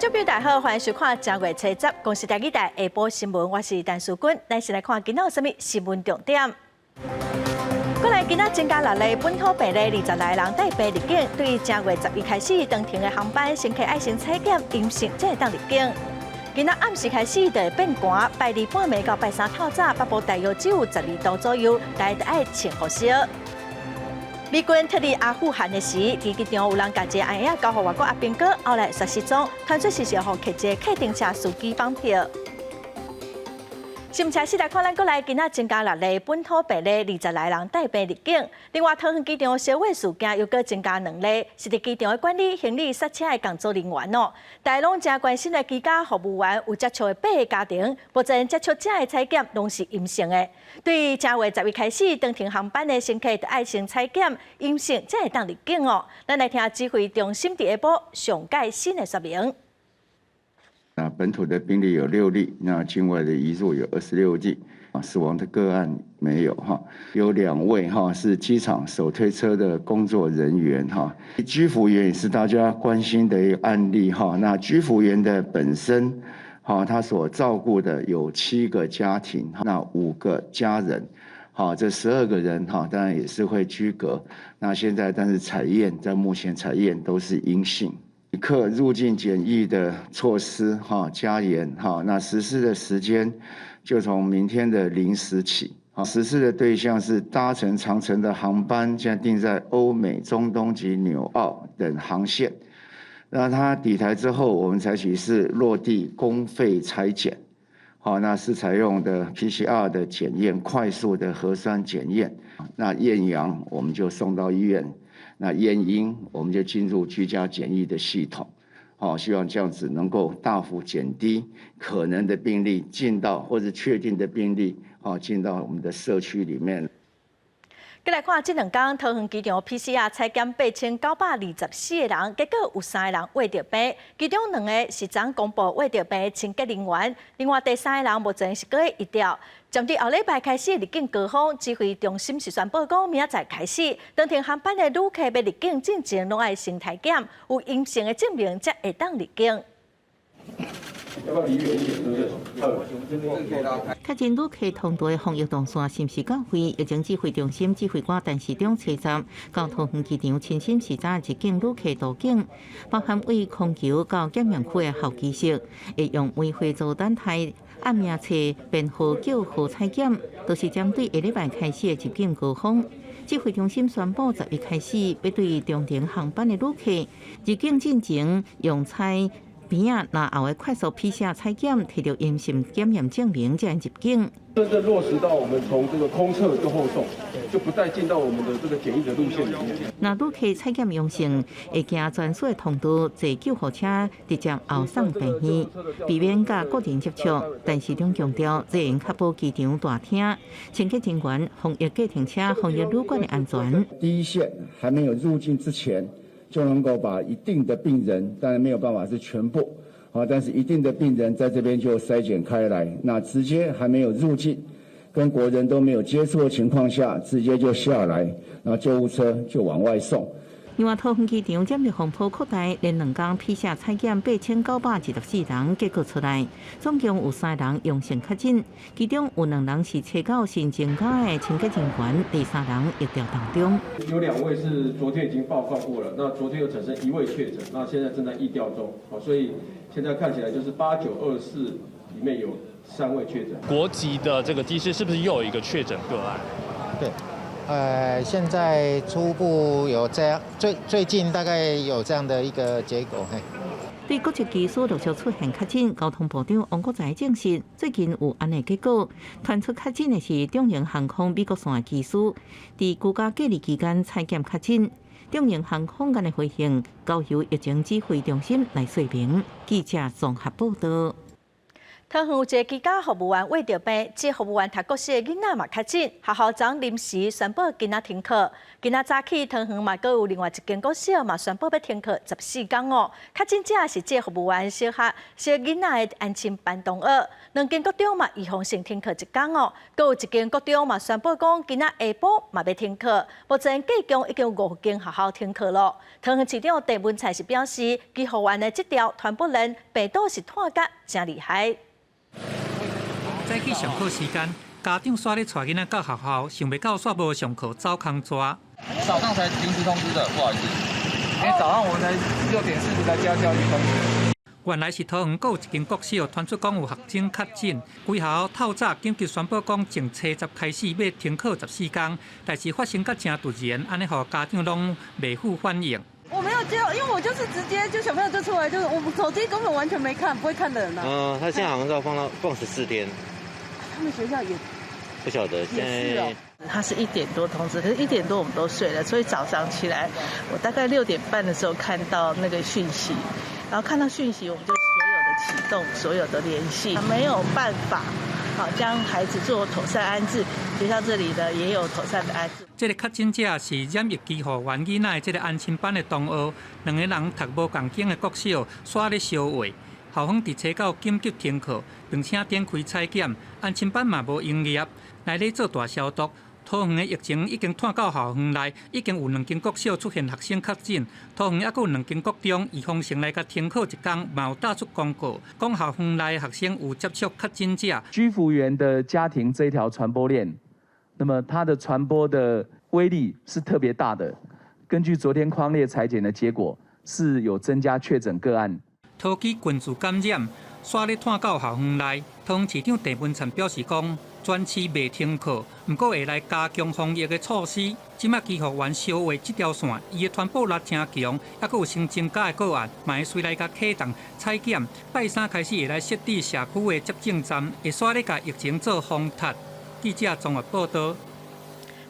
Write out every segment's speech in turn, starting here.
觀眾朋友大家好，歡迎收看正月初十公視台語台下晡新聞，我是陳淑君。咱先來看今仔有啥物新聞重點。過來今仔增加六例本土病例，20來人帶病入境。對正月十一開始，長程的航班乘客愛先採檢陰性，才會當入境。今仔暗時開始就會變寒，拜二半暝到拜三透早，北部大約只有12度左右，大家愛穿厚衫。美軍撤離阿富汗的時，佇機場有人共一个絚仔交予外國阿兵哥，後來煞失蹤，傳出是予客一個客定車司機綁票。新聞時來看，咱國內今仔增加六例本土病例，20來人帶病入境。另外，桃園機場燒火事件又閣增加兩例，是佇機場的管理行李剎車的工作人員哦。大家攏誠關心的機加服務員有接觸的八个家庭，目前接觸者的採檢攏是陰性的。對正月十一開始，長程航班的乘客著愛先採檢陰性，才會當入境哦。咱來聽指揮中心佇下晡上蓋新的說明。那本土的病例有六例，那境外的移入有26例，啊，死亡的個案沒有哈，有兩位哈是機場手推車的工作人員哈，居服員也是大家關心的一個案例哈，那居服員的本身哈，他所照顧的有七個家庭，那五個家人，好，這12個人哈，當然也是會居隔，那現在但是採驗在目前採驗都是陰性。旅客入境檢疫的措施哈加嚴哈，那實施的時間就從明天的0時起。好，實施的對象是搭乘長程的航班，現在定在歐美、中東及紐澳等航線。那他抵台之後，我們採取是落地公費採檢，好，那是採用的 PCR 的檢驗，快速的核酸檢驗。那驗陽我們就送到醫院。那驗陰，我們就進入居家檢疫的系統，好，希望這樣子能夠大幅減低可能的病例進到或者確定的病例，好進到我們的社區裡面。閣來看，這兩工桃園機場 PCR 採檢8924個人，結果有三個人穢著病，其中兩个是昨公布穢著病的清潔人員，另外第三個人目前是閣咧疫調。針對後禮拜開始入境高峰，指揮中心是宣布講，明仔載開始，長程航班的旅客欲入境進前，攏愛先採檢，有陰性的證明才會當入境。要不要離遠一點？是不是？確診旅客通道的防疫動線是毋是到位？疫情指揮中心指揮官陳時中初十到桃園機場親身視察入境旅客途徑，包含對空橋到檢驗區的候機室，會用圍回做等待按名冊編號叫號採檢，都是針對下禮拜開始的入境高峰。指揮中心宣布，十一開始欲對長程航班的旅客入境進前用採鼻仔咽喉的快速 PCR 採檢，提著陰性檢驗證明才能入境。真正落實到我們從這個空測就後送，就不再進到我們的這個檢疫的路線裡面。若旅客採檢陽性，會經專屬的通道坐救護車直接後送病院，避免佮個人接觸。陳時中強調，這會確保機場大廳清潔人員、防疫計程車、防疫旅館的安全。第一線還沒有入境之前，就能夠把一定的病人，當然沒有辦法是全部，啊，但是一定的病人在這邊就篩檢開來，那直接還沒有入境，跟國人都沒有接觸的情況下，直接就下來，然後救護車就往外送。另外，桃園機場染疫風波擴大，連兩工 PCR 採檢8924人，結果出來，總共有三人陽性確診，其中有兩人是初九新增加的清潔人員，第三人疫調當中。有兩位是昨天已經報告過了，那昨天又產生一位確診，那現在正在疫調中，所以現在看起來就是8924裡面有三位確診。國籍的這個機師是不是又有一個確診個案？對。現在初步有這樣，最近大概有這樣的一個結果。嘿。對國籍機師陸續出現確診，交通部長王國材證實，最近有按呢結果，傳出確診的是長榮航空美國線的機師，佇居家隔離期間採檢確診。長榮航空按呢回應，交由疫情指揮中心來說明。記者綜合報道。桃園有一个居家服務員穢著病，這服務員讀國小的囡仔嘛確診，學校昨臨時宣布今仔停課。今仔早起，桃園嘛閣有另外一間國小嘛宣布欲停課14工哦。確診者是這服務員小學小囡仔的安親班同學，兩間國中嘛預防性停課一工哦。閣有一間國中嘛宣布講今仔下晡嘛欲停課。目前計共已經有五間學校停課囉。桃園市長鄭文燦是表示，居服員的這條傳播鏈病毒是湠甲誠厲害。早起上課時間，家長煞咧帶囡仔到學校，想袂到煞無上課走空逝。早上才臨時通知的，不好意思。因為早上我們才6點40才接到教育局通知。原來是桃園閣有一間國小傳出講有學生確診，規學校透早緊急宣布講，從初十開始欲停課14工，代誌發生甲誠突然，按呢予家長攏袂赴反應。我沒有接到，因為我就是直接就小朋友就出來，就是我手機根本完全沒看，不會看的人啊。嗯，他現在好像要放到放14天。他們學校也不曉得，現在他是1點多通知，可是1點多我們都睡了，所以早上起來，我大概6點半的時候看到那個訊息，然後看到訊息，我們就所有的啟動，所有的聯繫，沒有辦法，好將孩子做妥善安置。學校這裡呢也有妥善的安置。這个確診者是染疫居護員囡仔的這个安親班的同學，兩个人讀無仝間的國小，煞咧相話。校方佇初九緊急停課，並且展開採檢，安親班嘛無營業，來咧做大消毒。桃園的疫情已經湠到校園內，已經有兩間國小出現學生確診，桃園猶閣有兩間國中預防性來共停課一工，嘛有打出公告，講校園內學生有接觸確診者。居服員的家庭這條傳播鏈，那麼它的傳播的威力是特別大的。根據昨天匡列採檢的結果，是有增加確診個案。桃機群聚感染，煞咧湠到校園內。桃園市長鄭文燦表示講，全市袂停課，毋過會來加強防疫的措施。這馬居服員相話這條線，伊的傳播力誠強，猶閣有新增加的個案，嘛會隨來共啟動採檢。拜三開始會來設置社區的接種站，會煞咧共疫情做封殺。記者綜合報道。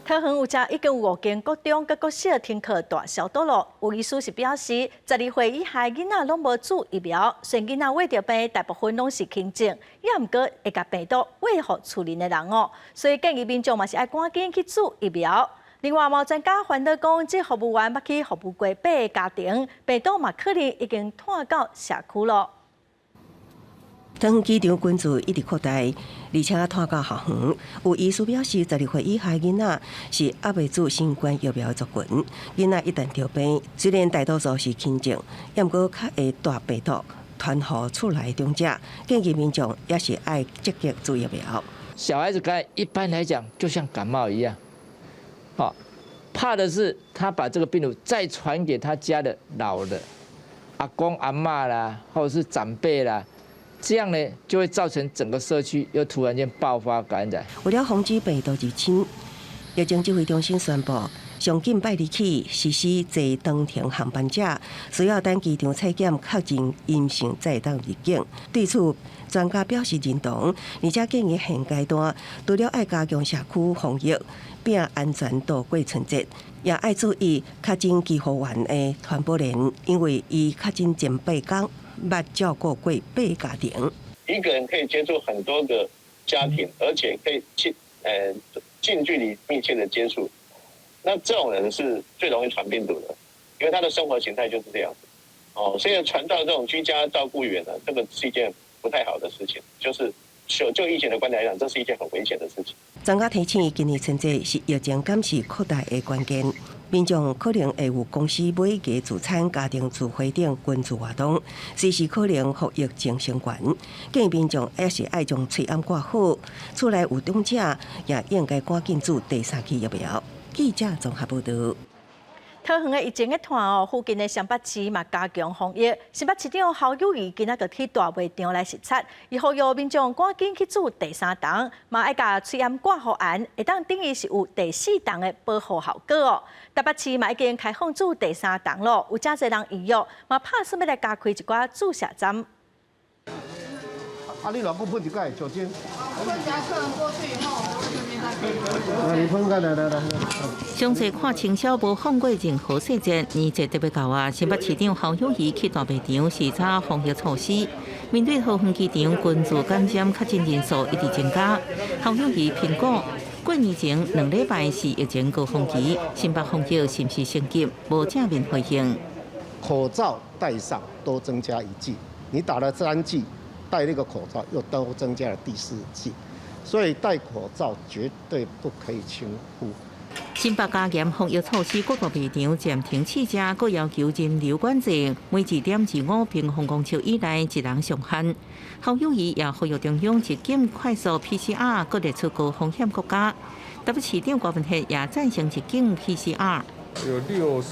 桃園有遮已經有五間國中佮國小停課大消毒囉。有醫師是表示，12歲以下囡仔攏無注疫苗，雖然囡仔穢著病，大部分攏是輕症，也毋過會共病毒餵予厝裡的人哦。所以建議民眾嘛是愛趕緊去注疫苗。另外，嘛有專家煩惱講，這服務員捌去服務過八个家庭，病毒嘛可能已經湠到社區囉。桃園機場群聚一直擴大，而且湠到校園。有醫師表示，12歲以下囡仔是猶未注新冠疫苗的族群。囡仔一旦著病，雖然大多數是輕症，毋過較會帶病毒傳予厝內長者。建議民眾也是愛積極注疫苗。小孩子感染一般來講就像感冒一樣，好，怕的是他把這個病毒再傳給他家的老的阿公阿嬤啦，或者是長輩啦。這樣呢，就會造成整個社區又突然間爆發感染。為了防止病毒入侵，疫情指揮中心宣布，上緊拜二起實施坐長程航班者，需要等機場採檢確認陰性才會當入境。對此，專家表示認同，而且建議現階段除了愛加強社區防疫，並安全度過春節，也愛注意確診居護員的傳播鏈，因為伊確診前8工捌照顧過八個家庭。一個人可以接觸很多個家庭，而且可以近距離密切的接觸，那這種人是最容易傳病毒的，因為他的生活形態就是這樣子。哦，所以傳到這種居家照顧員呢，這個是一件不太好的事情，就是就疫情的觀點來講，這是一件很危險的事情。專家提醒，今年春節是疫情監視擴大的關鍵，民眾可能會有公司買家聚餐、家庭聚會等群聚活動，隨時可能予疫情升懸。建議民眾也是愛將喙罨掛好，厝內有長者也應該趕緊注第三劑疫苗。記者綜合報道。桃園的疫情咧湠哦，附近的雙北市嘛加強防疫。新北市長侯友宜今仔就去大賣場來視察，伊呼籲民眾趕緊去注第三針，嘛愛共喙罨掛好絚，會當等於是有第四針的保護效果哦。台北市嘛已經開放注第三針囉，有誠濟人預約，嘛拍算欲來加開一寡注射站。啊，你偌久噴一擺酒精？噴一下客人過去以後，我順便再噴。來，你噴看，來來來。詳細看清楚，無放過任何細節。年節特別到啊，新北市長侯友宜去大賣場視察防疫措施。面對桃園機場群聚感染確診人數一直增加，侯友宜評估過年前2禮拜是疫情高峰期，新北防疫是毋是升級，無正面回應。口罩戴上多增加一劑，你打了三劑，戴那個口罩又多增加了第四劑，所以戴口罩絕對不可以輕忽。新北加嚴防疫措施，各個賣場暫停試食，閣要求人流管制，每2.25平方公尺以內一人上限。侯友宜也呼籲中央一檢快速 PCR，閣列出高風險國家。台北市長郭文哲也贊成一檢 PCR。有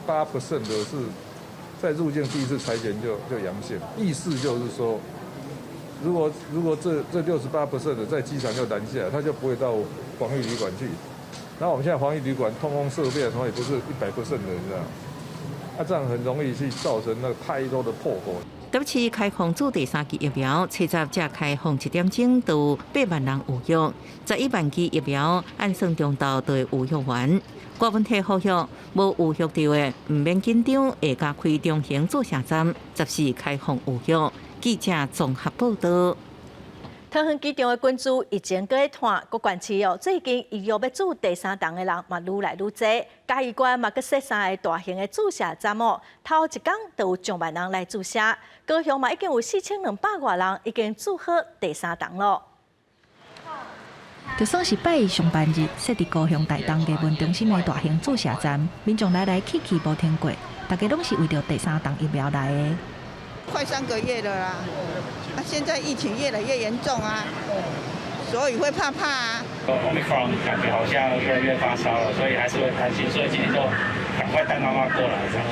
68% 的是在入境第一次採檢就陽性，意思就是說，如果這68% 的在機場就攔下來，他就不會到防疫旅館去。那我們現在防疫旅館通風設備，也不是100% 的，你知道？啊，這樣很容易去造成那個太多的破口。台北市開放注第三劑疫苗，初十才開放一點鐘，就有8萬人預約，11萬劑疫苗按算中晝就會預約完。郭文鐵呼籲，無預約著的，毋免緊張，會加開中型注射站，十四開放預約。記者綜合報道。桃園機場的群聚疫情閣咧湠，各縣市哦，最近預約欲注第三針的人嘛愈來愈濟，嘉義縣嘛閣設三个大型的注射站哦，頭一工就有上萬人來注射，高雄嘛已經有4200外人已經注好第三針囉。就算是拜一上班日，設佇高雄大東藝文中心的大型注射站，民眾來來去去無停過，大家攏是為著第三針疫苗來的。快3個月了啦，啊，現在疫情越來越嚴重啊，所以會怕怕啊。 Omicron 感覺好像越來越發燒了，所以還是會擔心，所以今天就趕快帶媽媽過來這樣。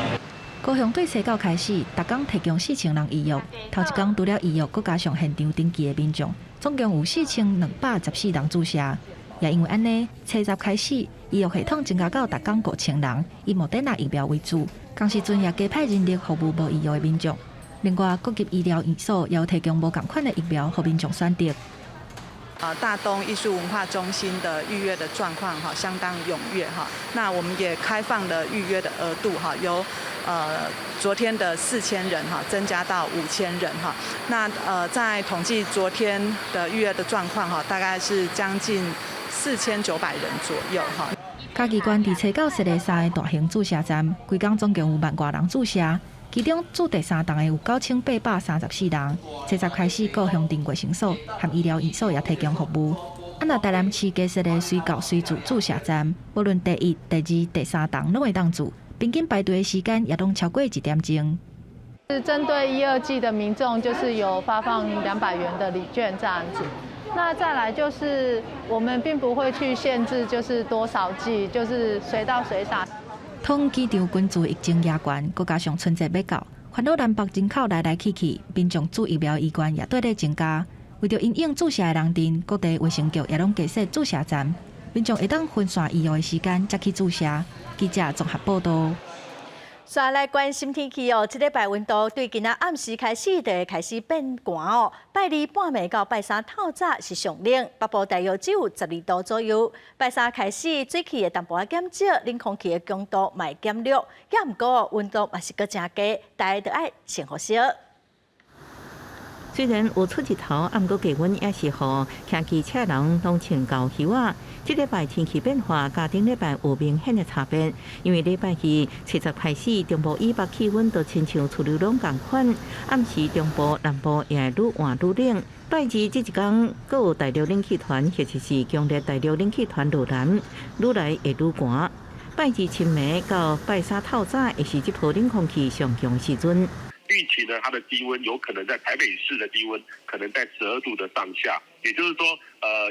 高雄對初九開始，逐工提供4000人預約，頭一工除了預約，閣加上現場登記的民眾，總共有4214人注射。也因為按呢，初十開始，預約系統增加到逐工5000人，以莫德納疫苗為主。仝時陣也加派人力服務無預約的民眾。另外，各級醫療院所也有提供無仝款的疫苗，予民眾選擇。大東藝術文化中心的預約的狀況哈，相當踴躍哈。那我們也開放了預約的額度哈，由昨天的4000人哈，增加到5000人哈。那在統計昨天的預約的狀況哈，大概是將近4900人左右哈。嘉義縣佇初九設立三个大型注射站，規工總共有萬外人注射。其中注第三針的有9834人。初十開始，各鄉鎮衛生所和醫療院所也提供服務。啊，若台南市加設的隨到隨注注射站，無論第一、第二、第三針攏會當注，平均排隊的時間也攏超過一點鐘。是針對一二劑的民眾，就是有發放200元的禮券這樣子。那再來就是我們並不會去限制，就是多少劑，就是隨到隨打。桃園機場群聚疫情嚴懸，閣加上春節欲到，煩惱南北人口來來去去，民眾注疫苗意願也綴咧增加。為著因應注射的人陣，各地衛生局也攏加設注射站，民眾會當分散預約的時間，才去注射。記者綜合報道。煞來關心天氣哦，這禮拜溫度對今仔暗時開始就會開始變寒哦。拜二半暝到拜三透早是上冷，北部大約只有12度左右。拜三開始水汽會淡薄仔減少，冷空氣的強度嘛會減弱，也毋過溫度嘛是閣誠低，大家著愛穿厚些。雖然有出日頭，毋過氣溫也是予騎機車人攏穿厚袖仔。這禮拜天氣變化，佮頂禮拜有明顯的差別。因為禮拜二初十開始，中部以北氣溫都親像處女攏仝款，暗時中部、南部也會愈換愈冷。拜二這一工，閣有大陸冷氣團或者是強烈大陸冷氣團落南，愈來會愈寒。拜二深暝到拜三透早，會是這波冷空氣上強時陣。預期呢，它的低溫有可能在台北市的低溫可能在12度的上下，也就是說，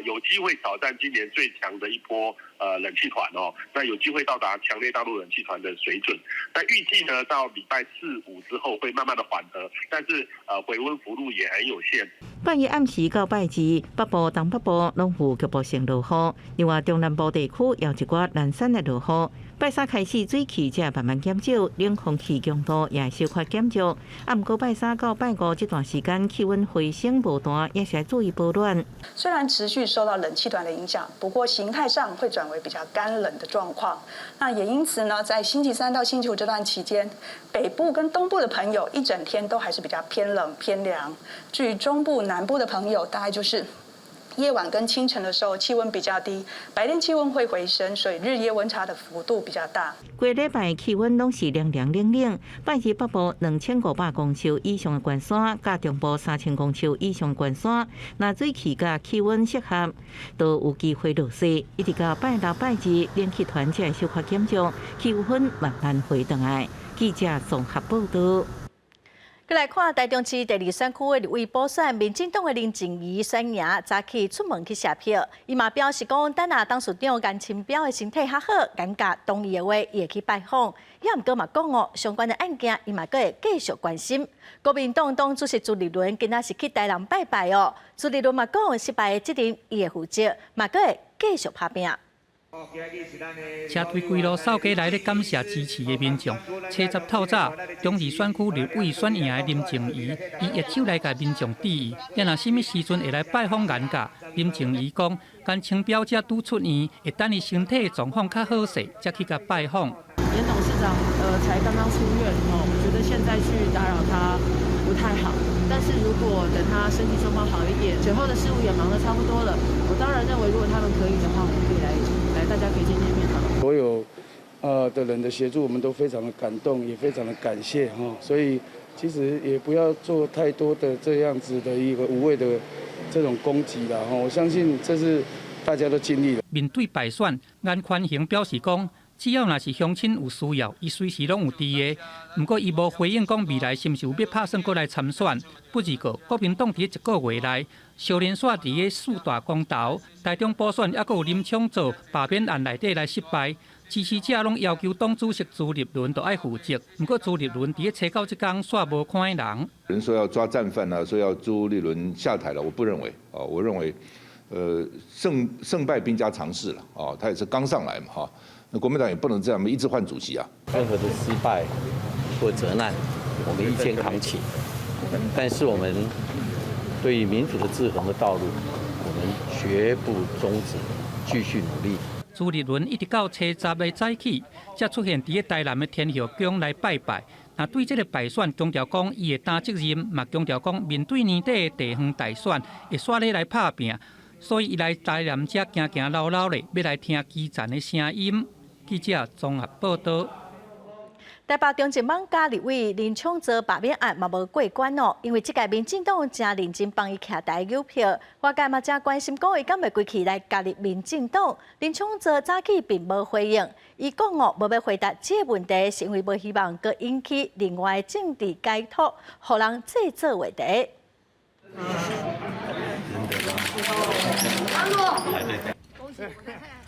有機會挑戰今年最強的一波冷氣團哦，那有機會到達強烈大陸冷氣團的水準。但預計呢，到禮拜四五之後會慢慢的緩和，但是回溫幅度也很有限。拜一暗時到拜二，北部、東北部攏有局部性落雨，另外中南部地區也有一寡零散的落雨。拜三開始水汽才慢慢減少，冷空氣強度也小可減弱。啊，毋過拜三到拜五這段時間氣溫回升無大，也是愛注意保暖。雖然持續受到冷氣團的影響，不過形態上會轉為比較乾冷的狀況。那也因此呢，在星期三到星期五這段期間，北部跟東部的朋友一整天都還是比較偏冷偏涼。至於中部、南部的朋友，大概就是夜晚跟清晨的時候氣溫比較低，白天氣溫會回升，所以日夜溫差的幅度比較大。規禮拜氣溫攏是涼涼冷冷，拜日北部2500公尺以上的懸山，佮中部3000公尺以上懸山，若水氣佮氣溫適合，都有機會落雪。一直到拜六拜日，冷氣團才會小可減弱，氣溫慢慢回轉來。記者綜合報道。閣來看臺中市第二選區的立委補選，民進黨的林靜儀選贏，早起出門去謝票。伊嘛表示講，等下董事長顏清標的身體較好，顏家同意的話，伊會去拜訪。也毋過嘛講哦，相關的案件，伊嘛閣會繼續關心。國民黨黨主席朱立倫今仔是去台南拜拜哦。朱立倫嘛講，失敗的責任伊會負責，嘛閣會繼續拍拚。車隊規路掃街來咧感謝支持的民眾。初十透早，中二選區立委選贏的林靜儀，伊握手來共民眾致意。也若啥物時陣會來拜訪顏家？林靜儀講，顏清標才拄出院，會等伊身體狀況較好勢，才去共拜訪。顏董事長，才剛剛出院哦，我覺得現在去打擾他不太好。但是如果等他身體狀況好一點，隨後的事務也忙得差不多了，我當然認為如果他們可以的話，我們可以來，來大家可以見見面。所有的人的協助，我們都非常的感動，也非常的感謝哈。所以其實也不要做太多的這樣子的一個無謂的這種攻擊啦。我相信這是大家都盡力了。面對敗選，顏寬恆表示講，只要若是鄉親有需要，伊隨時攏有佇个。毋過伊無回應講未來是毋是有欲拍算閣來參選。不過，國民黨佇一個月內，相連紲佇个四大公投，台中補選猶閣有林昶佐罷免案內底來失敗，支持者攏要求黨主席朱立倫都愛負責。毋過朱立倫佇个初九這工煞無看人。人說要抓戰犯啊，說要朱立倫下台了，我不認為。哦，我認為，勝敗兵家常事了。哦，他也是剛上來嘛，哈。那國民黨也不能這樣，一直換主席啊。任何的失敗或責難，我們一肩扛起。但是我們對於民主的制衡的道路，我們絕不終止，繼續努力。朱立倫一直到初十的早起，才出現佇個台南的天后宮來拜拜。那對這個敗選強調講，伊會擔責任，嘛強調講面對年底的地方大選，會煞咧來拍拚。所以伊來台南遮行行嘮嘮咧，欲來聽基層的聲音。記者綜合報道。台北中正艋舺立委林昶佐罷免案嘛無過關哦，因為這屆民進黨誠認真幫伊徛台搝票，外界嘛誠關心講伊敢會歸去來加入民進黨。林昶佐早起並無回應，伊講哦無欲回答這個問題，是因為無希望閣引起另外政治解讀，予人製造話題。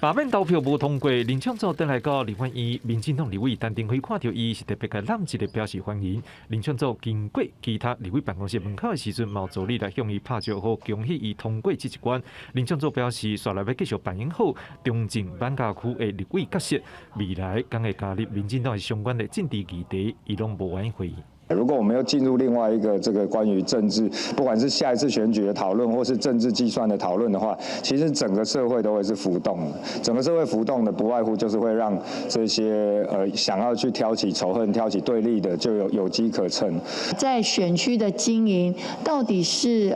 罷免投票無通過，林昶佐轉來到立法院，民進黨立委陳亭妃看著伊是特別共攬一下表示歡迎。林昶佐經過其他立委辦公室門口的時陣，嘛有助理來向伊拍招呼，恭喜伊通過這一關。林昶佐表示，紲來欲繼續扮演好中正艋舺區的立委角色，未來將會加入民進黨相關的政治議題，伊攏無願意回應。如果我們又進入另外一個這個關於政治，不管是下一次選舉的討論，或是政治計算的討論的話，其實整個社會都會是浮動的。整個社會浮動的，不外乎就是會讓這些想要去挑起仇恨、挑起對立的，就有機可乘。在選區的經營，到底是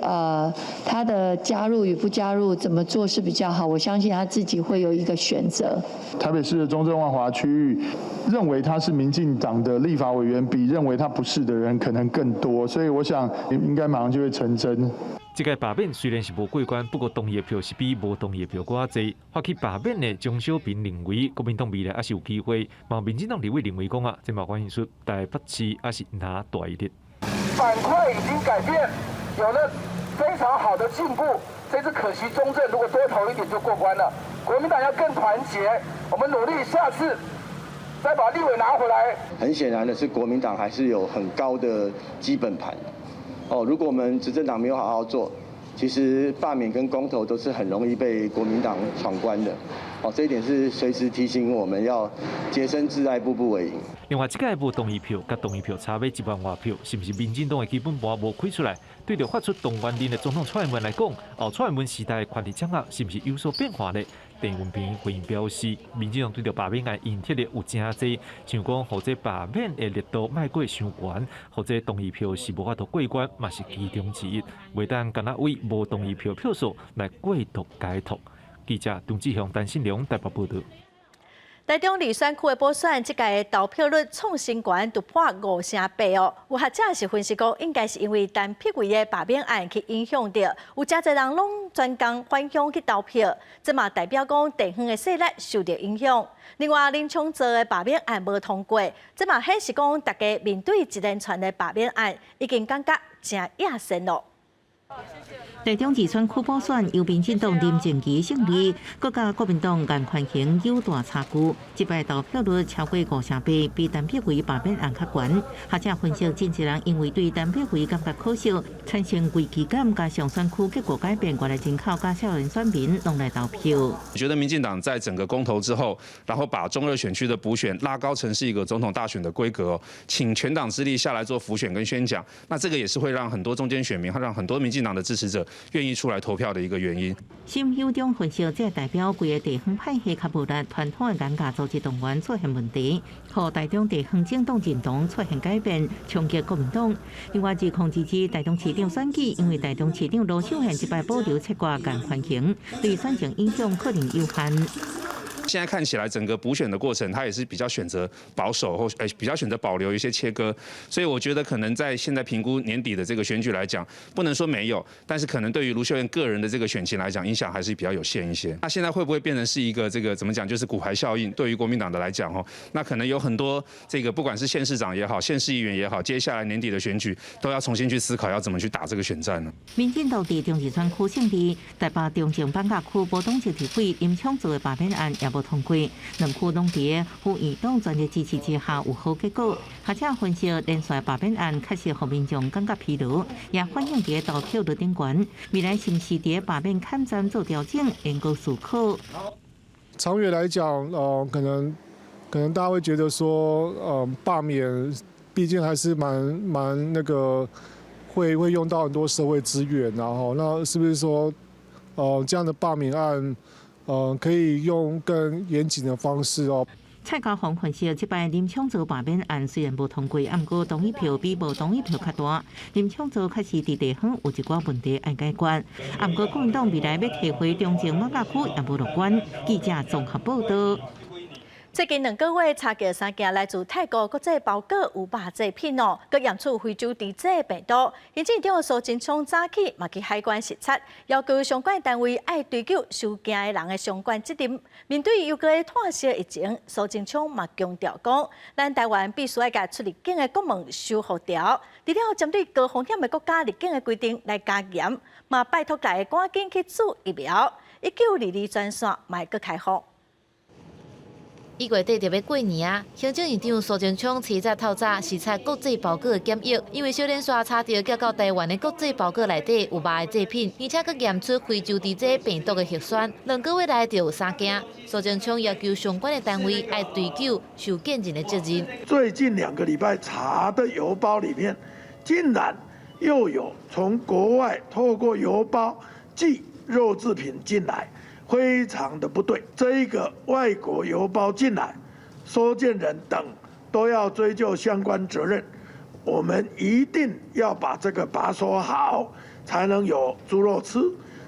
他的加入與不加入，怎麼做是比較好？我相信他自己會有一個選擇。台北市的中正萬華區域，認為他是民進黨的立法委員，比認為他不是的人可能更多，所以我想應該馬上就會成真。這屆罷免雖然是無過關，不過同意的票是比無同意的票閣較濟。發起罷免的鍾小平認為，國民黨未來還是有機會。嘛，民進黨立委認為講啊，這嘛反映出台北市還是拿大一點。板塊已經改變，有了非常好的進步。這次可惜中正如果多投一點就過關了。國民黨要更團結，我們努力，下次再把立委拿回來。很顯然的是，國民黨還是有很高的基本盤。哦，如果我們執政黨沒有好好做，其實罷免跟公投都是很容易被國民黨闖關的。哦，這一點是隨時提醒我們要潔身自愛，步步為營。另外，這屆無同意票，佮同意票差欲1萬外票，是毋是民進黨的基本盤無開出來？對著發出動員令的總統蔡英文來講，後蔡英文時代的權力掌握是毋是有所變化呢？鄭文平回應表示，民進黨對著罷免案認鐵的有誠濟，像講予這罷免的力度莫過傷懸，予這同意票是無法度過關，嘛是其中之一。袂當干焦為無同意票票數來過度解讀。記者張志雄、陳信良台北報道。台中二選區的補選，這屆投票率創新高，突破5.8成哦。有學者是分析講，應該是因為陳柏惟的罷免案去影響著，有誠濟人攏專工返鄉去投票，這嘛代表講地方的勢力受著影響。另外，林昶佐的罷免案無通過，這嘛顯示講，大家面對一連串的罷免案，已經感覺誠厭世咯。台中二選區補選由民進黨林靜儀勝利，閣佮國民黨顏寬恆有大差距。這擺投票率超過5.8成，比陳柏惟罷免案較懸。學者分析，真濟人因為對陳柏惟感覺可惜，產生危機感，加上選區結果改變，外來人口佮少年選民攏來投票。我覺得民進黨在整個公投之後，然後把中二選區的補選拉高成是一個總統大選的規格，傾全黨之力下來做輔選跟宣講，那這個也是會讓很多中間選民，會讓很多民進黨的支持者願意出來投票的一個原因。沈秀中分析，這代表規個地方派系較無力，傳統的顏家組織動員出現問題，予台中地方政黨認同出現改變，衝擊國民黨。另外，2022台中市長選舉，因為台中市長盧秀燕這擺保留切割顏寬恆，對選情影響可能有限。現在看起來，整個補選的過程，他也是比較選擇保守或比較選擇保留一些切割，所以我覺得可能在現在評估年底的這個選舉來講，不能說沒有，但是可能對於盧秀燕個人的這個選情來講，影響還是比較有限一些。那現在會不會變成是一個這個怎麼講，就是骨牌效應？對於國民黨的來講，哦，那可能有很多這個不管是縣市長也好，縣市議員也好，接下來年底的選舉都要重新去思考要怎麼去打這個選戰呢？民進黨佇中二選區勝利，台北中正艋舺區無黨籍立委林昶佐的罷免案也無通過，兩區攏佇府院黨全力支持之下有好結果。學者分析，連續罷免案確實予民眾感覺疲勞，也反映佇投票率頂懸。未來是毋是佇罷免抗戰做調整，應該思考。長遠來講，可能大家會覺得說，罷免畢竟還是蠻那個，會用到很多社會資源，然後那是不是說，這樣的罷免案，可以用更嚴謹的方式哦。蔡高鴻分析，這擺林昶佐罷免案雖然無通過，毋過同意票比無同意票較大。林昶佐確實佇地方有一寡問題愛解決，毋過國民黨未來欲提回中正艋舺區也無樂觀。記者綜合報道。最近2個月查著三件來自泰國國際包裹有肉製品哦，閣驗出非洲豬瘟病毒。行政長蘇貞昌早起嘛去海關視察，要求相關單位愛追究收件的人的相關責任。面對又閣拖燒疫情，蘇貞昌嘛強調講，咱台灣必須愛共出入境的國門修復牢，除了針對高風險的國家入境的規定來加嚴，嘛拜託大家趕緊去注疫苗。1922專線嘛會閣開放。1月底就欲過年啊！行政院長蘇貞昌初早透早視察國際包裹的檢疫，因為小連續查著寄到台灣的國際包裹內底有肉的製品，而且閣驗出非洲豬瘟病毒的核酸。2個月內就有三件。蘇貞昌要求相關的單位愛追究收件人的責任。最近2個禮拜查的郵包裡面，竟然又有從國外透過郵包寄肉製品進來。非常的不對，這一個外國郵包進來，收件人等都要追究相關責任。我們一定要把這個把守好，才能有豬肉吃，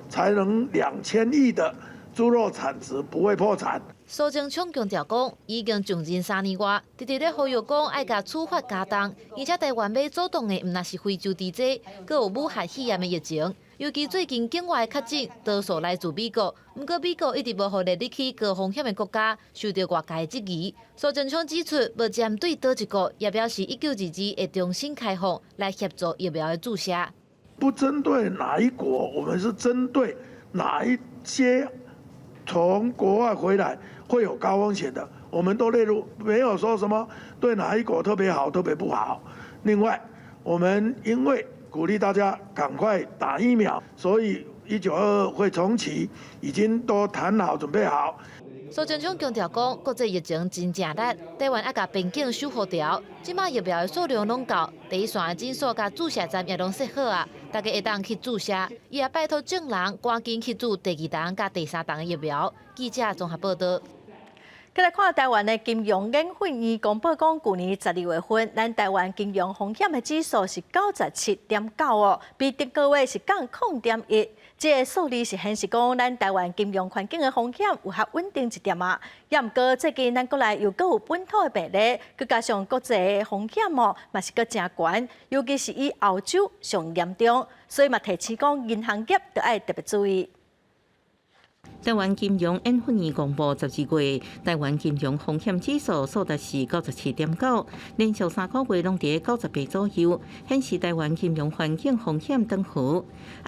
才能2000億的豬肉產值不會破產。蘇貞昌強調講，已經上任3年外，直直咧呼籲講愛共處罰加重，而且台灣欲阻擋的毋但是非洲豬瘟，閣有武漢肺炎的疫情。尤其最近境外確診多數來自美國，毋過美國一直無予列入去高風險的國家，受著外界質疑。蘇貞昌指出，無針對佗一國，也表示1922會重新開放來協助疫苗的注射。不針對哪一國，我們是針對哪一些從國外回來會有高風險的，我們都列入，沒有說什麼對哪一國特別好、特別不好。另外，我們因為鼓勵大家趕快打疫苗，所以1922會重啟，已經都談好準備好。蘇貞昌強調講，國際疫情真正力，台灣愛共邊境守予牢，這馬疫苗的數量攏夠，第一線的診所佮注射站也攏設好啊，大家會當去注射。伊也拜託眾人趕緊去注第二針佮第三針的疫苗。記者綜合報道。閣來看台灣的金融研訓院公布講，舊年12月份，咱台灣金融風險的指數是97.9哦，比頂個月是降0.1。這个數字是顯示講，咱台灣金融環境的風險有較穩定一點仔。也毋過最近咱國內又閣有本土的病例，閣加上國際的風險哦，嘛是閣誠懸，尤其是以歐洲上嚴重，所以嘛提醒講，銀行業著愛特別注意。台灣金融研訓院公布12月台灣金融風險指數數值是97.9，連續3個月攏佇98左右，顯示台灣金融環境風險轉好。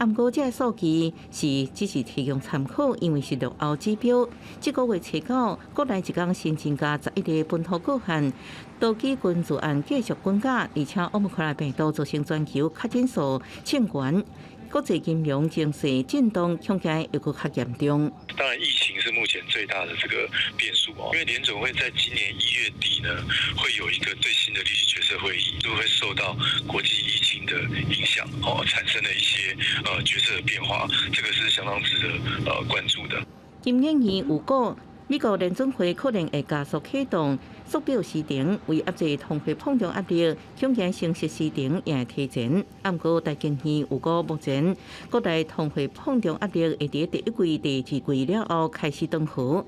毋過這个數據是只是提供參考，因為是落後指標。這個月初九，國內一工新增加11例本土個案，多起群聚案繼續滾價，而且奧密克戎病毒造成全球確診數衝懸。國際金融情勢震盪，恐驚會閣較嚴重。當然，疫情是目前最大的這個變數哦。因為聯準會在今年1月底呢，會有一個最新的利率決策會議，都會受到國際疫情的影響，哦，產生了一些決策的變化，這個是相當值得關注的。金研院預估，美國聯準會可能會加速啟動縮表時程，為壓制通貨膨脹壓力，恐驚升息時程也會提前。毋過，台經院預估目前國內通貨膨脹壓力會佇第一季、第二季了後開始轉好。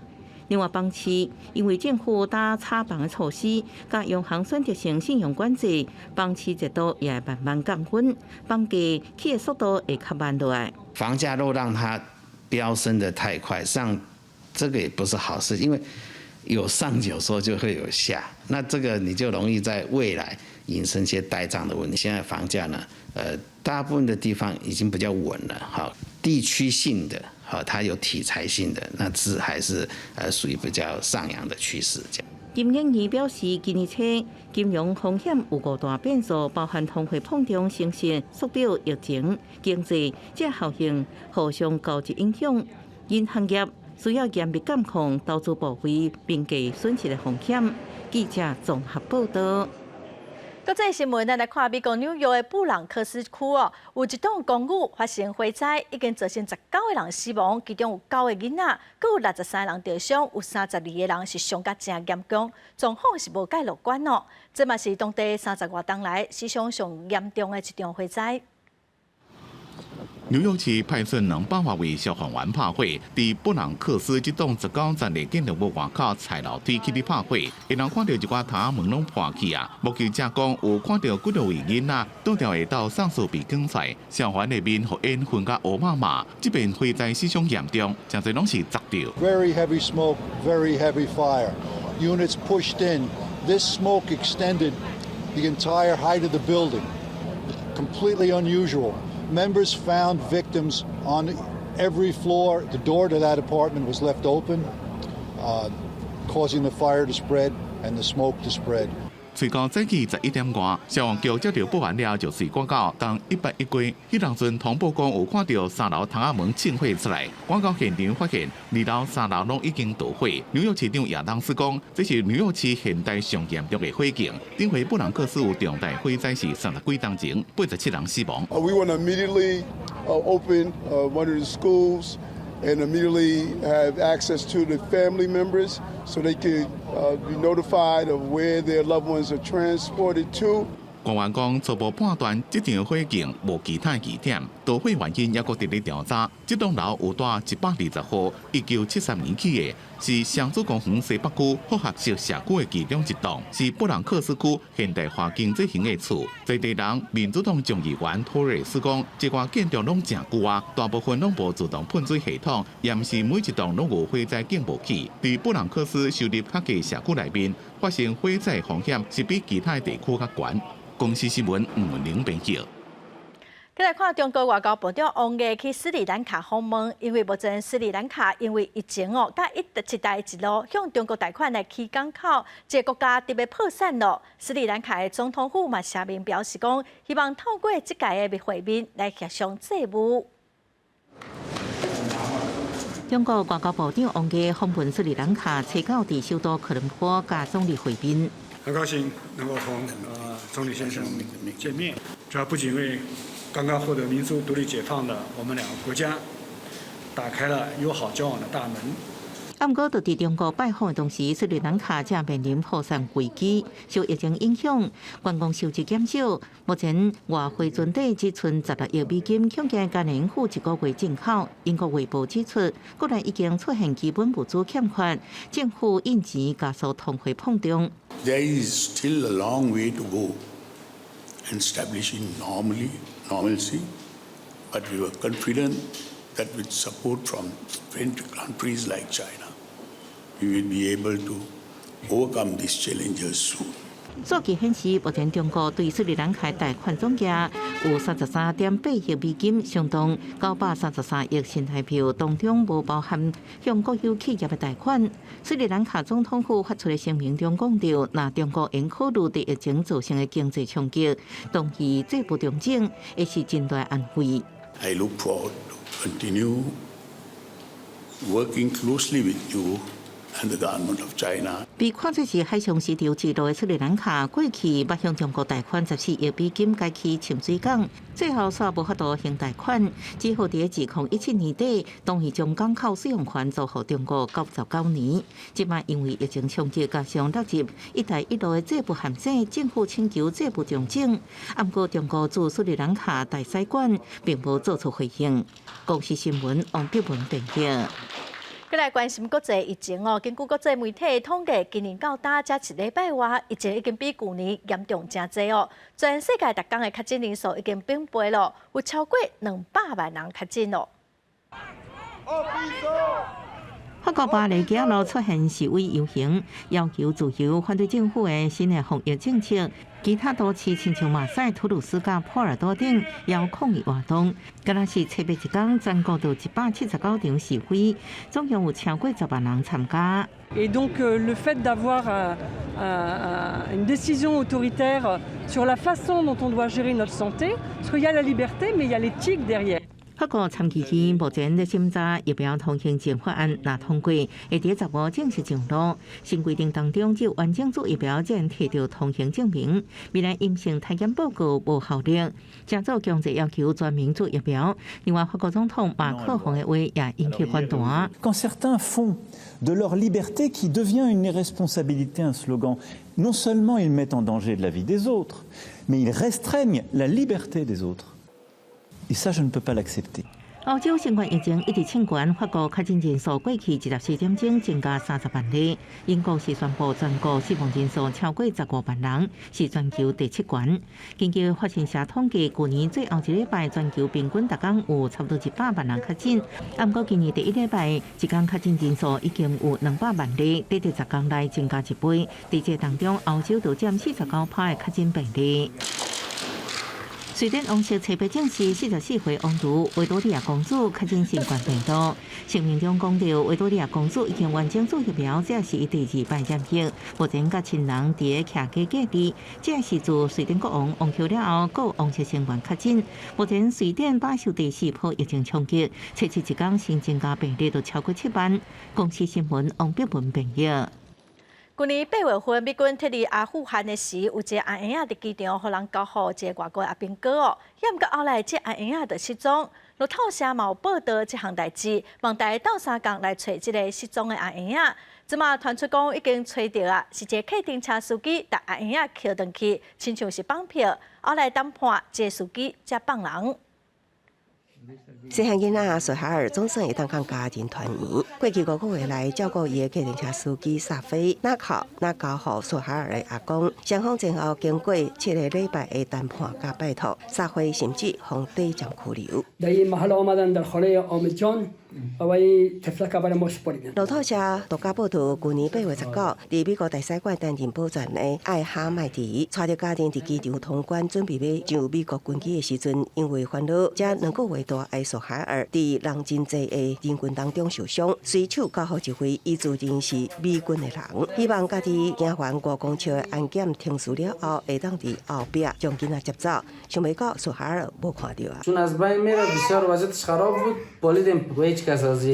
另外，房市因為政府打炒房的措施，佮央行選擇性信用管制，房市熱度也慢慢降溫，房價起的速度會較慢落來。房價若讓它飆升得太快，上這個也不是好事，因為有上有時候就會有下，那這個你就容易在未來引申一些呆賬的問題。現在房價呢，大部分的地方已經比較穩了，哈，地區性的，哈，它有題材性的，那是還是屬於比較上揚的趨勢。這樣。金研院表示，今年初金融風險有五大變數，包含通貨膨脹、升息、縮表、疫情、經濟，這效應互相交織影響，銀行業需要嚴密監控投資部位，並計損失的風險。記者綜合報道。國際新聞，咱來看美國紐約的布朗克斯區哦，有一棟公寓發生火災，已經造成19個人死亡，其中有九个囡仔，閣有63人著傷，有32個人是傷甲誠嚴重，狀況是無蓋樂觀哦。這嘛是當地30外冬來死傷上嚴重的一場火災。紐約市派出200外位消防員拍火，佇布朗克斯這棟19層的建築物外口踩樓梯去咧拍火，會當看著一寡窗仔門攏破去啊！目擊者講有看著幾多位囡仔倒吊下鬥喪屍被捲出來，消防員的面予煙熏甲烏麻麻。這邊火災死傷嚴重，誠濟攏是砸著。 Very heavy smoke, very heavy fire. Units pushed in. This smoke extended the entire height of the building. Completely unusual. Members found victims on every floor. The door to that apartment was left open, causing the fire to spread and the smoke to spread. 隨到早起11點外，消防局接著報案了，就隨趕到東101街。彼當陣通報講有看著三樓窗仔門衝火出來，趕到現場發現二樓、三樓攏已經著火。紐約市長亞當斯講，這是紐約市現代上嚴重的火警。頂回布朗克斯有重大火災是30幾冬前，87人死亡。 We want to immediately open one of the schools and immediately have access to the family members so they could be notified of where their loved ones are transported to. 官員講初步判斷，這場火警無其他疑點，導火原因猶閣佇咧調查。這棟樓有蹛120號，1973年起的，是雙子公園西北區複合式社區的其中一棟，是布朗克斯區現代化經濟型的厝。在地人民主黨眾議員托瑞斯講，這寡建築攏誠舊啊，大部分攏無自動噴水系統，也毋是每一棟攏有火災警報器。佇布朗克斯收入較低社區內面，發生火災風險是比其他地區較懸。公視新聞吳文玲編輯。閣來看中國外交部長王毅去斯里蘭卡訪問，因為目前斯里蘭卡因為疫情哦，佮一帶一路向中國貸款來起港口，這個國家特別破產咯。斯里蘭卡的總統府嘛聲明表示講，希望透過這屆的會面來協商債務。中國外交部長王毅訪問斯里蘭卡，初九佇首都科倫坡佮總理會面。很高興能夠同總理先生見面，這不僅為剛剛獲得民族獨立解放的我們兩個國家打開了友好交往的大門。啊，毋過，就佇中國拜訪的同時，斯里蘭卡正面臨破產危機，受疫情影響，觀光收入減少。目前外匯存底只賰16億美金，恐驚艱難應付一個月進口。英國衛報指出，國內已經出現基本物資欠缺，政府印錢加速通貨膨脹。 There is still a long way to go in establishing normalcy, but we were confident that with support from friendly countries like China, we will be able to overcome these challenges soon. 數據顯示，目前中國對斯里蘭卡貸款總額有33.8億美金，相當933億新台幣，當中無包含向國有企業的貸款。斯里蘭卡總統府發出的聲明中講著，若中國會考慮對疫情造成的經濟衝擊，同意債務重整，會是真大安慰。 I look forward to continue working closely with you and the government of China. 被看做是海上絲綢之路的斯里蘭卡，過去捌向中國貸款14億美金，蓋起深水港，最後煞無法度還貸款，只好佇2017年底，同意將港口使用權租予中國99年。這擺因為疫情衝擊，加上納入“一帶一路”的債務限制，政府請求債務重整。毋過中國駐斯里蘭卡大使館並無做出回應。公視新聞王碧文編譯。閣來關心國際疫情哦，根據國際媒體統計，今年到今才一禮拜外，疫情已經比舊年嚴重誠濟哦。全世界逐工的確診人數已經翻倍咯，有超過200萬人確診咯。法國巴黎街頭出現示威遊行，要求自由，反對政府的新的防疫政策。其他都市親像馬賽、圖盧茲、佮波爾多等，也有抗議活動。敢若是初八一工，全國就179場示威，總共有超過10萬人參加。 Et donc le fait d'avoir une décision autoritaire sur la façon dont on doit gérer notre santé, parce qu'il y a la liberté, mais il y a l'éthique derrière. 法國參議院目前咧審查疫苗通行證法案，若通過，會佇15正式上路。新規定當中，只有完整注疫苗才能提著通行證明，未來陰性體檢報告無效力。正做強制要求全民注疫苗。另外，法國總統馬克宏的話也引起反彈。 Quand certains font de leur liberté qui devient une irresponsabilité un slogan, non seulement ils mettent en danger la vie des autres, mais ils restreignent la liberté des autres. Et ça, je ne peux pas l'accepter. 歐洲新冠疫情一直衝懸，法國確診人數過去24點鐘增加30萬例。英國是宣布全國死亡人數超過15萬人，是全球第七懸。根據法新社統計，舊年最後一禮拜全球平均逐工有差不多100萬人確診。毋過今年第一禮拜，一工確診人數已經有200萬例，短短10工內增加一倍。佇這當中，歐洲就佔49%的確診病例。瑞典王室初八證實，44歲王儲維多利亞公主確診新冠病毒。聲明中講著，維多利亞公主已經完整注疫苗，這是伊第二擺染疫。目前佮親人佇咧居家隔離。這是自瑞典國王王后了後，閣有王室成員確診。目前瑞典飽受第四波疫情衝擊，初七一工新增加病例都超過7萬。公視新聞王碧文編譯。舊年8月份，美軍撤離阿富汗的時，有一个阿嬰仔佇機場予人交予一个外國阿兵哥哦。毋過後來，這阿嬰仔就失蹤。路透社嘛有報導這項代誌，望大家鬥相共來揣這个失蹤的阿嬰仔。這馬傳出講已經揣著啊，是一个客停車司機共阿嬰仔抾轉去，親像是綁票。後來談判，這个司機才放人。細漢囡仔索哈爾總算會當佮家人團圓。過去5個月來照顧伊的計程車司機薩菲，若靠若交予索哈爾的阿公。雙方前後經過7個禮拜的談判佮拜託，薩菲甚至予短暫拘留。路透社獨家報導，舊年8月19，佇美國大使館擔任保全的艾哈邁德，帶著家人佇機場通關，準備欲上美國軍機的時陣，因為煩惱，這兩個月大大的索海爾，佇人真濟的人群當中受傷，隨手交予一位伊自認是美軍的人，希望家己行完5公尺的安檢程序了後，會當佇後壁將囡仔接走。想袂到索海爾無看著啊。 چون از بین میره بسیار وضعیتش خراب بود بالیدیم به هیچ کس از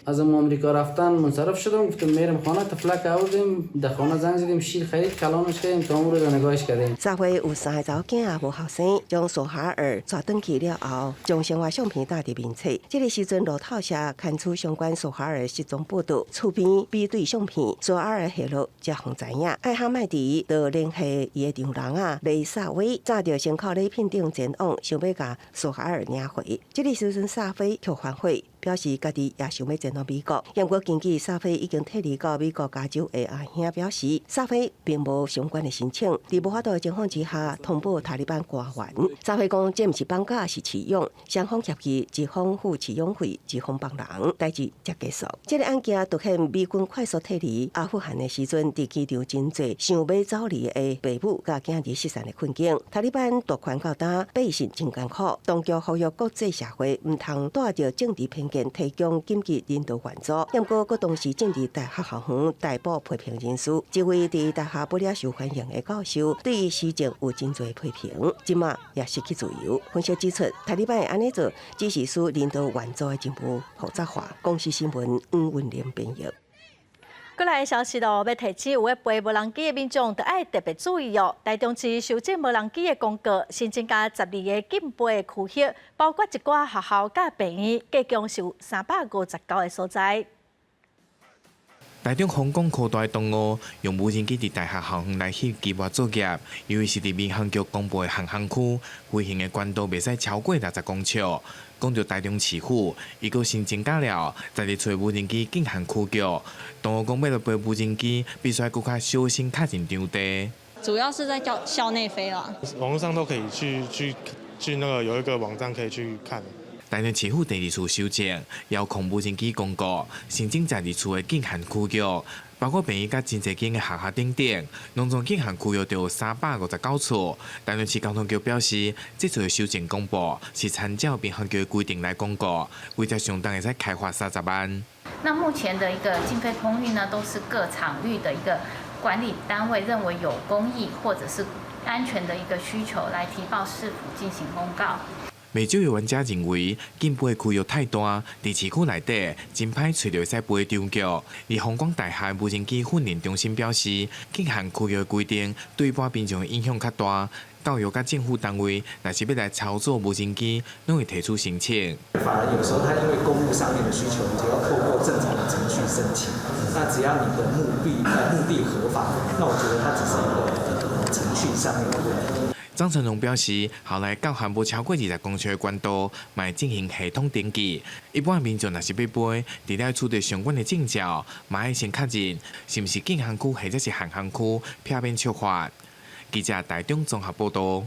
از آمریکا رفتن منصرف شدم گفتم میرم خانه طفلک آوردیم در خانه زنگ زدیم شیر خرید کلانش کردیم تا اون رو نگاهش کردیم 三歲有三個查某囝也無後生，將索哈爾帶轉去了後，將生活相片搭佇面冊。這个時陣路透社刊出相關索哈爾失蹤報導，厝邊比對相片，索哈爾下落才予知影。艾哈邁迪就聯繫伊的丈人啊雷薩威，早就先靠禮品店前往，想欲共索哈爾領回。這个時陣薩菲卻反悔，表示家己也想欲前往美國。不過根據薩菲已經撤離到美國加州的阿兄表示，薩菲並無相關的申請，佇無法度的情況之下，通報塔利班官員。薩菲講，這毋是綁架，是飼養，雙方協議一方付飼養費，一方放人，代誌才結束。這个案件凸顯美軍快速撤離阿富汗的時陣，佇機場真濟想欲走離的爸母佮囝兒失散的困境。塔利班奪權到今，百姓真艱苦，當局呼籲國際社會毋通帶著政治偏見提供緊急人道援助。毋過，閣同時政治大學校園逮捕批評人士，這位佇大學不了受歡迎的教授，對時政有真濟批評，這馬也失去自由。分析指出，塔利班會按呢做，只是使人道援助的任務複雜化。公視新聞黃文玲編譯。過來消息咯，欲提醒有咧飛無人機的民眾，著愛特別注意哦。台中市修正無人機的公告，新增加12个禁飛的區域，包括一寡學校佮病院，計共是有359个所在。台中弘光科大同學用無人機佇大學校園內翕機外作業，由於是佇民航局公布的限航區，飛行的高度袂使超過60公尺。講著台中市府，伊閣新增加了12處無人機禁航區域。同學講，欲來飛無人機，必須閣較小心確認場地。主要是在校校內飛啦。網路上都可以去那個有一個網站可以去看。台中市府第二次修正遙控無人機公告，新增12處的禁航區域，包括病院佮真濟間的學校等等，攏總禁航區域就有359處。台中市交通局表示，這次的修正公布是參照民航局的規定來公告，規則上當會使開罰30萬。那目前的一個禁飛空域呢，都是各場域的一個管理單位認為有公益或者是安全的一個需求，來提報市府進行公告。袂少的玩家認為禁飛區域太大，佇市區內底真歹揣著會使飛的場域。而弘光大學無人機訓練中心表示，禁航區域的規定對一般民眾的影響較大。教育佮政府單位若是欲來操作無人機，攏會提出申請。反而有時候，他因為公務上面的需求，你就要透過正常的程序申請。那只要你的目的合法，那我覺得它只是一個程序上面的問題。張成榮表示，後來教學無超過20公尺的高度，嘛會進行系統登記。一般民眾若是欲飛，除了取得相關的證照，嘛愛先確認是毋是禁航區或者是限航區，避免觸法。記者台中綜合報導。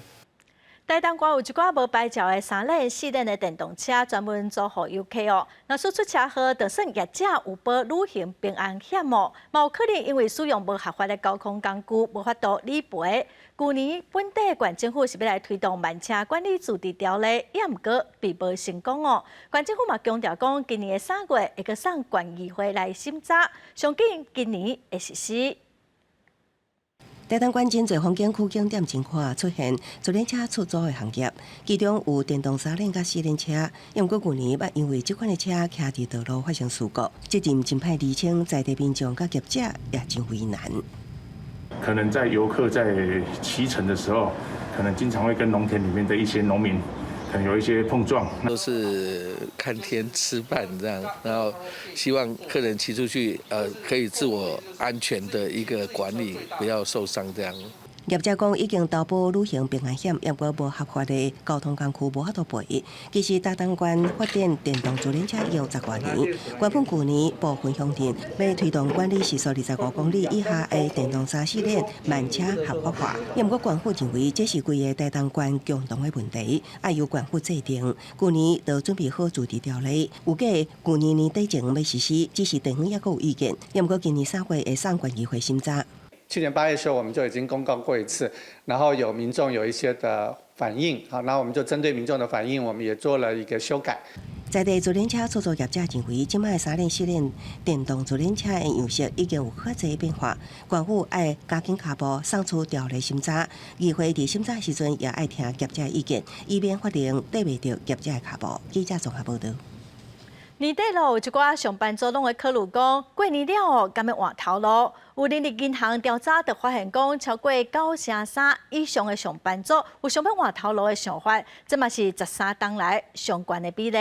台東縣有一寡無牌照的三輪、四輪的電動車，專門租予遊客哦。若是出車禍，就算業者有保旅行平安險哦，嘛有可能因為使用無合法的交通工具，無法度理賠。舊年本地縣政府是欲來推動慢車管理自治條例，也毋過並無成功哦。縣政府嘛強調講，今年的3月會閣送縣議會來審查，上緊今年會實施。台東縣真濟風景區景點真闊，出現自輪車出租的行業，其中有電動三輪佮四輪車。毋過舊年捌因為這款的車徛佇道路發生事故，這陣真歹釐清，在地民眾佮業者也真為難。可能在遊客在騎乘的時候，可能經常會跟農田裡面的一些農民可能有一些碰撞。都是看天吃飯這樣，然後希望客人騎出去，可以自我安全的一個管理，不要受傷這樣。業者講已經投保旅行平安險，毋過無合法的交通工具無法度賠。其實台東縣發展電動自輪車已有10多年，原本舊年部分鄉鎮欲推動管理時速25公里以下的電動三四輪慢車合法化，毋過縣府認為這是規個台東縣共同的問題，愛由縣府制定。舊年就準備好自治條例，預計舊年年底前欲實施，只是地方猶閣有意見。毋過今年3月會送縣議會審查。去年8月的時候，我們就已經公告過一次，然後有民眾有一些的反應，好，那我們就針對民眾的反應，我們也做了一個修改。在地自輪車出租業者認為，這擺三輪、四輪電動自輪車的樣式已經有較濟變化，縣府愛加緊跤步，送出條例審查。議會佇審查時陣也愛聽業者意見，以免法令綴袂著業者的跤步。記者綜合報導。年底咯，有一寡上班族攏會考慮講，過年了後敢欲換頭路。有人力銀行調查就發現講，超過93%以上的上班族有想欲換頭路的想法，這嘛是13冬來上懸的比例。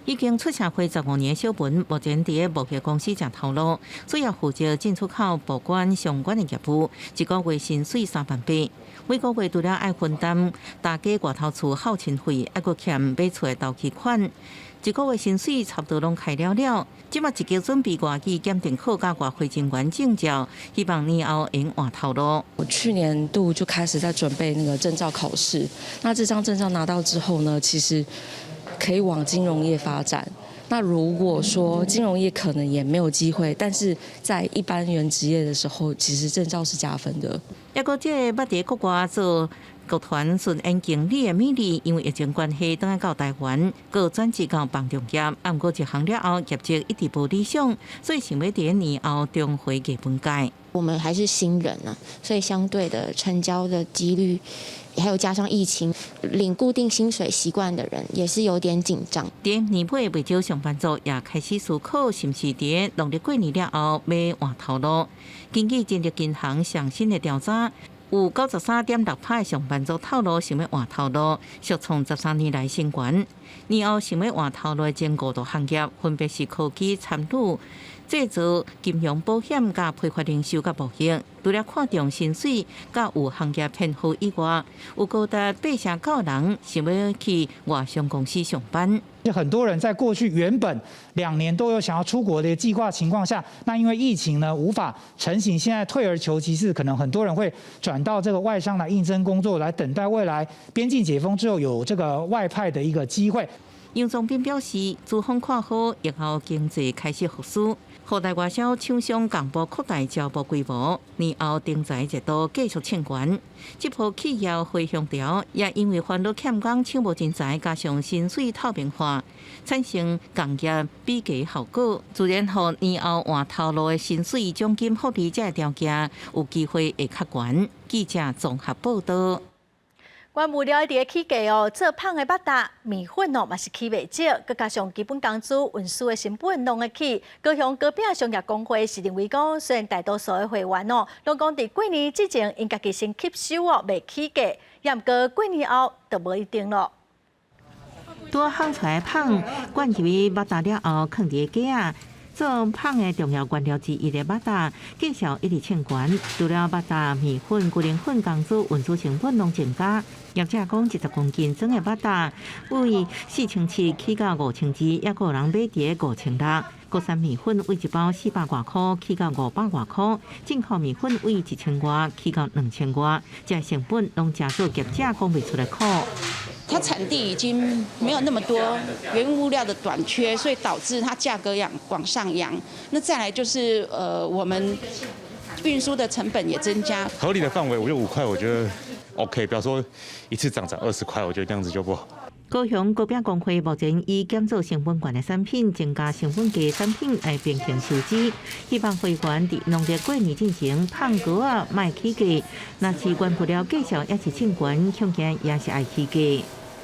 已經出社會15年小文，目前佇貿易公司食頭路，主要負責進出口報關相關的業務，一個月薪水3萬8。每個月除了愛分擔大家外頭厝孝親費，猶閣欠買厝的頭期款，一個月薪水差不多攏開了了。這馬積極準備外語檢定考佮外匯人員證照，希望年後會換頭路。我去年度就開始在準備那個證照考試，那這張證照拿到之後呢，其實可以往金融業發展。那如果說金融業可能也沒有機會，但是在一般原職業的時候，其實證照是加分的。抑閣這個捌佇國外做劇團巡演經理的美麗，因為疫情關係，轉來到台灣，閣轉職到房仲業。啊，毋過入行了後，業績一直無理想，所以想欲佇年後重回藝文界。我們還是新人啊，所以相對的成交的幾率，還有加上疫情，領固定薪水習慣的人也是有點緊張。佇年尾袂少上班族也開始思考，是毋是佇農曆過年了後欲換頭路。根據人力銀行上新的調查，有93.6%的上班族透露想欲換頭路，續創13年來新高。年後想欲換頭路的前五大行業，分別是科技參與、製造、金融保險、佮批發零售佮貿易。除了看重薪水佮有行業偏好以外，有高達89%人想欲去外商公司上班。很多人在過去原本2年都有想要出國的計劃情況下，那因為疫情呢無法成行，現在退而求其次，可能很多人會轉到這個外商來應徵工作，來等待未來邊境解封之後有這個外派的一個機會。楊宗斌表示，資方看好疫後經濟開始復甦，予大外銷廠商共步擴大招募規模，年後徵才熱度繼續衝懸。這波企業回鄉潮也因為煩惱欠工搶無人才，加上薪水透明化，產生共業比價效果，自然予年後換頭路的薪水、獎金、福利這个條件有機會會較懸。記者綜合報導。原物料一直起價哦，做麭的腹罩、麵粉哦，嘛是起袂少，閣加上基本工資、運輸的成本攏會起。高雄糕餅商業公會是認為講，雖然大多數的會員哦，攏講佇過年之前𪜶家己先吸收哦，袂起價，也毋過過年後就無一定囉。拄烘出來麭，灌入去腹罩了後，囥佇架仔。做麭的重要原料之一的腹罩，價數一直衝懸。除了腹罩、麵粉、龜苓粉、工資、運輸成本攏增加。業者講，10公斤裝的腹罩，為4700起到5200，抑閣有人買佇5600。國產麵粉為一包400外箍起到500外箍，進口麵粉為1000外起到2000外，這成本攏成做業者講袂出的苦。它產地已經沒有那麼多原物料的短缺，所以導致它價格揚往上揚。那再來就是我們運輸的成本也增加。合理的範圍，我覺得5塊，我覺得 OK。比方說一次漲20塊，我覺得這樣子就不好。高雄糕餅公會目前以減做成本懸的產品，增加成本低產品來平衡收支，希望會員佇農曆過年進前麭糕仔莫起價，若是原物料價數抑是衝懸，恐驚也是愛起價。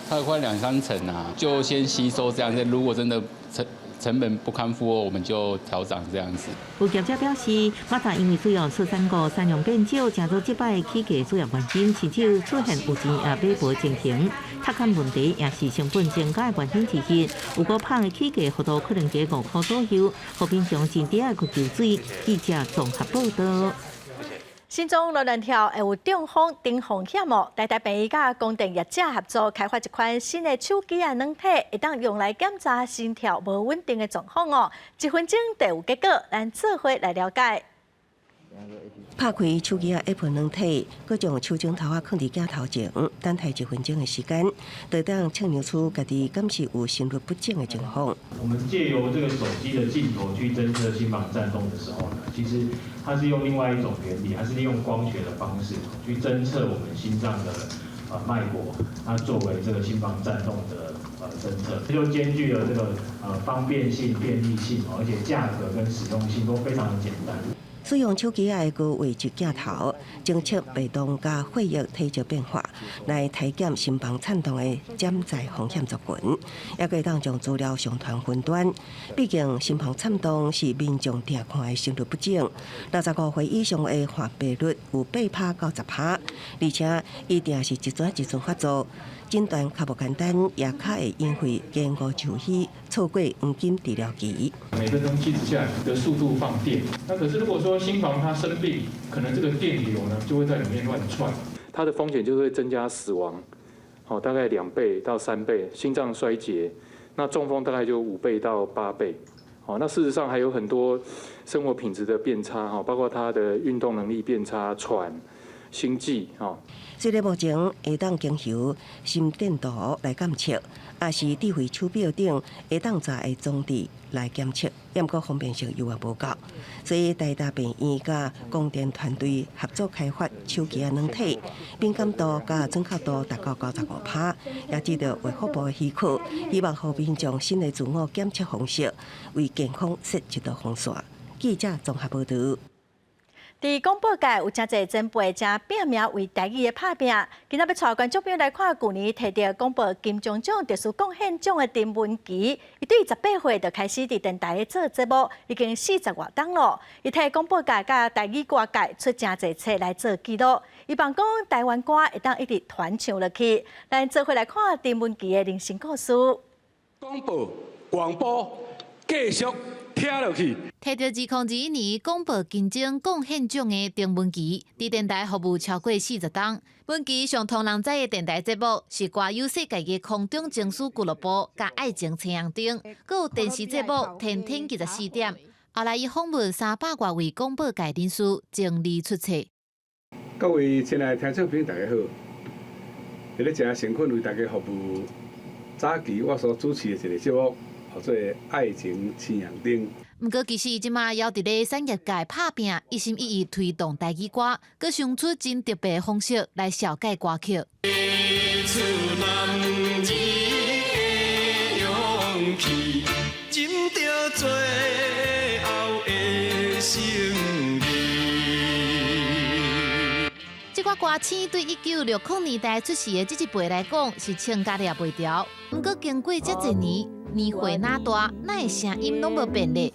它快兩三成啊，就先吸收這樣子。如果真的成本不堪負荷，我們就調漲這樣子。有業者表示，腹罩因為主要出產國產量變少，成做這擺起價主要原因，甚至出現有錢也買無情形。讀勘問題也是成本增加的原因之一。有過麭的起價幅度可能加5塊左右，予民眾真佇愛去求水。記者綜合報導。新莊路亂跳會有中風頂風險哦。台大病院佮光電業者合作開發一款新的手機仔軟體，會當用來檢查心跳無穩定的狀況哦。一分鐘就有結果，咱做伙來了解。拍開手機仔 App 軟體，閣將手指頭仔囥佇鏡頭前，等待一分鐘的時間，就當測量出家己敢是有心律不整的情況。我們借由這個手機的鏡頭去偵測心房顫動的時候呢，其實它是用另外一種原理，它是利用光學的方式去偵測我們心臟的脈搏，它作為這個心房顫動的偵測，就兼具了這個方便性、便利性，而且價格跟使用性都非常的簡單。使用手機仔的高畫質鏡頭，偵測脈動佮血液體積變化，來篩檢心房顫動的潛在風險族群，也會當將資料上傳雲端。畢竟心房顫動是民眾定看的心律不整，65歲以上的患病率有8趴到10趴，而且伊定是一陣一陣發作，診斷較無簡單，也較會因為延誤就醫，錯過黃金治療期。每分鐘70下的速度放電，那可是如果說心房它生病，可能這個電流呢就會在裡面亂竄，它的風險就會增加死亡，大概2倍到3倍，心臟衰竭，那中風大概就5倍到8倍，那事實上還有很多生活品質的變差，包括他的運動能力變差、喘、心悸，雖然目前會當經由心電圖來檢測，抑是智慧手錶頂會當載的裝置來檢測，毋過方便性猶原無夠。所以台大病院佮光電團隊合作開發手機仔軟體，敏感度佮準確度達到95%，也得到衛福部的許可，希望予民眾新的自我檢測方式，為健康設一道防線。記者綜合報導。佇廣播界有誠濟前輩正拼命為台語的拍拚。今仔欲帶觀眾朋友來看，舊年提著廣播金鐘獎特殊貢獻獎的陳文琦，伊對18歲就開始佇電台做節目，已經40外冬囉。伊替廣播界佮台語歌界出誠濟冊來做記錄。伊望講台灣歌會當一直傳唱落去。咱做伙來看陳文琦的人生故事。廣播廣播繼續聽落去。提著2021年廣播金鐘貢獻獎的陳文琦，佇電台服務超過40冬。文琦上予人知的電台節目是歌友世界的空中情書俱樂部，佮愛情青紅燈，閣有電視節目《天天24點》。後來伊訪問300外位廣播界人士，整理出冊。各位親愛的聽眾朋友，大家好！佇咧誠誠懇為大家服務，早期我所主持的一個節目，號做《愛情青紅燈》。毋過，其實這馬猶佇咧產業界拍拚，一心一意推動台語歌，閣想出真特別的方式來紹介歌曲。男兒的勇氣，斟著最後的勝利。這寡歌星對1960年代出世的這一輩來講，是唱甲掠袂牢。毋過經過這濟年，年歲若大，哪會聲音攏無變咧？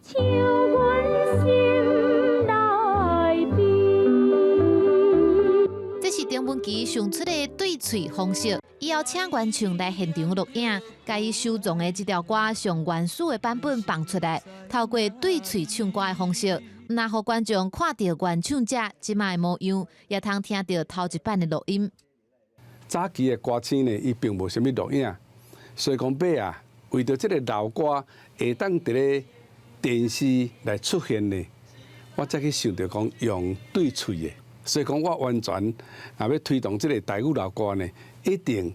唱阮心內邊。這是陳文琦想出的對喙方式，伊邀請原唱來現場錄影，共伊收藏的這條歌上原始的版本放出來，透過對喙唱歌的方式，毋但予觀眾看著原唱者這馬的模樣，也通聽著頭一版的錄音。早期的歌星呢，伊並無啥物錄影，所以講尾啊，為著這個老歌會當佇咧電視來出現呢，我才去想著講用對喙的。所以講我完全若欲推動這個台語老歌呢，一定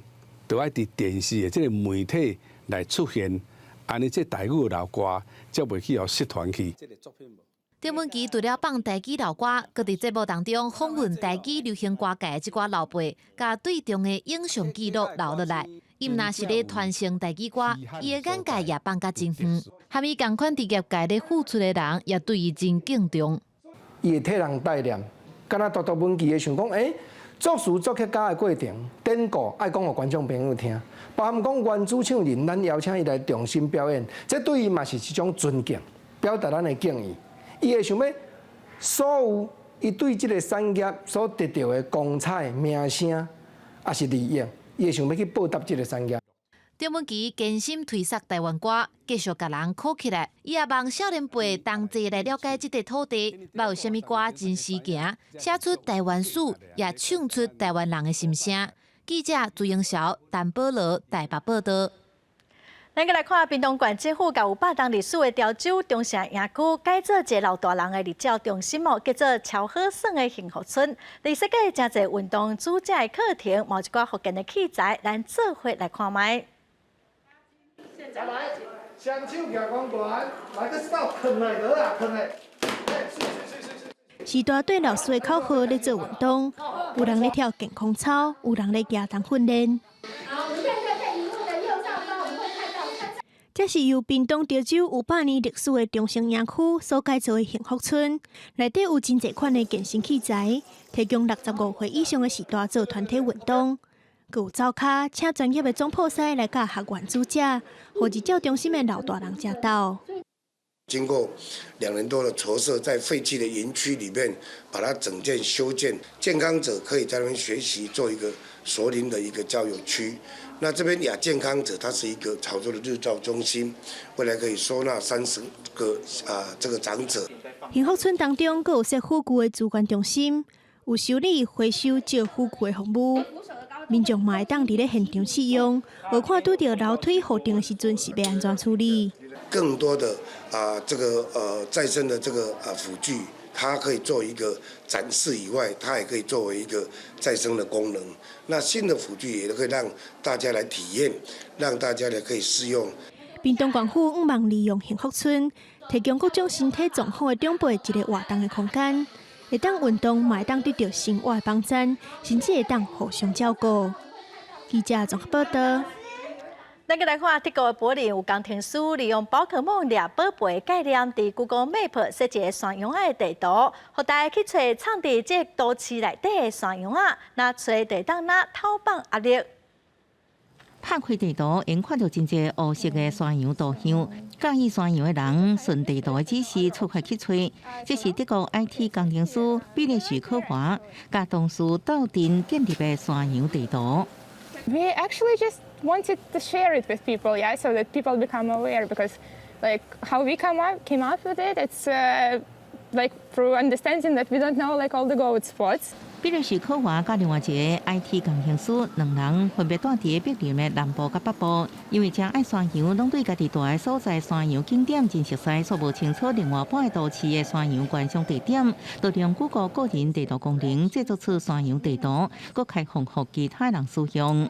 著愛佇電視的這個媒體來出現，按呢這台語的老歌才袂去予失傳去。陳文琦除了放台語老歌，閣佇節目當中訪問台語流行歌界的這寡老輩，共對中的影像記錄留落來。伊毋但是咧傳承台語歌，伊的眼界也放甲真遠。和伊仝款佇業界咧付出的人，也對伊真敬重。伊會替人代念，敢若獨獨文琦會想講，作詞作曲家的過程典故愛講予觀眾朋友聽，包含講原主唱人，咱邀請伊來重新表演，這對伊嘛是一種尊敬，表達咱的敬意。伊會想欲所有伊對這個產業所得著的光彩名聲，抑是利益，伊會想欲去報答這個產業。陳文琦堅心推捒台灣歌，繼續共人考起來。伊也望少年輩同齊來了解這塊土地，捌有啥物歌真時行，寫出台灣史，也唱出台灣人的心聲。記者朱英韶、陳保羅台北報導。咱閣來看屏東縣政府共有百冬歷史的潮州中正營區改造一个老大人的日照中心哦，叫做超好耍的幸福村。裡設計誠濟運動主者的課程，嘛有一寡復健的器材，咱做伙來看覓。來，雙手舉懸懸，來個手囥來落啊，囥來。時大對老師的口號咧做運動，有人咧跳健康操，有人咧舉重訓練。這是由屏東潮州有百年歷史的中正營區所改造的幸福村，內底有真濟款的健身器材，提供65歲以上的序大做團體運動。閣有走跤，請專業的總鋪師來教學員煮食，予日照中心的老大人食到。經過2年多的籌設，在廢棄的營區裡面，把它整建修建，健康者可以在那邊學習，做一個熟齡的一個交友區。那這邊亞健康者，它是一個潮州的日照中心，未來可以收納30個啊這個長者。幸福村當中，閣有設輔具的資源中心，有修理、回收借輔具的服務。民眾嘛會當佇咧現場試用，學看拄著樓梯雨頂的時陣是欲按怎處理。更多的啊，這個再生的這個輔具，它可以做一個展示以外，它也可以作為一個再生的功能。那新的輔具也都可以讓大家來體驗，讓大家來可以試用。屏東縣府向望利用幸福村，提供各種身體狀況的長輩一个活動的空間，會當運動，嘛會當得著生活的幫贊，甚至會當互相照顧。記者綜合報道。咱閣來看德國的柏林有工程師利用寶可夢掠寶貝概念，佇 Google Map 設一个山羊仔的地圖，予大家去揣藏佇這个都市內底的山羊仔，若揣著會當拿透放壓力。拍開地圖，會看著真濟烏色的山羊圖像，佮意山羊的人順地圖的指示出發去揣。這是德國 IT 工程師比利許科華佮同事鬥陣建立的山羊地圖。 We actually just wanted to share it with people, yeah, so that people become aware because, like, how we came up with it, it's like through understanding that we don't know like all the goat spots. 比利時科華佮另外一个 IT 工程師，兩人分別住佇柏林的南部佮北部，因為誠愛山羊，攏對家己住的所在山羊景點真熟悉，煞無清楚另外半个都市的山羊觀賞地點，就用 Google 個人地圖功能製作出山羊地圖，閣開放予其他人使用。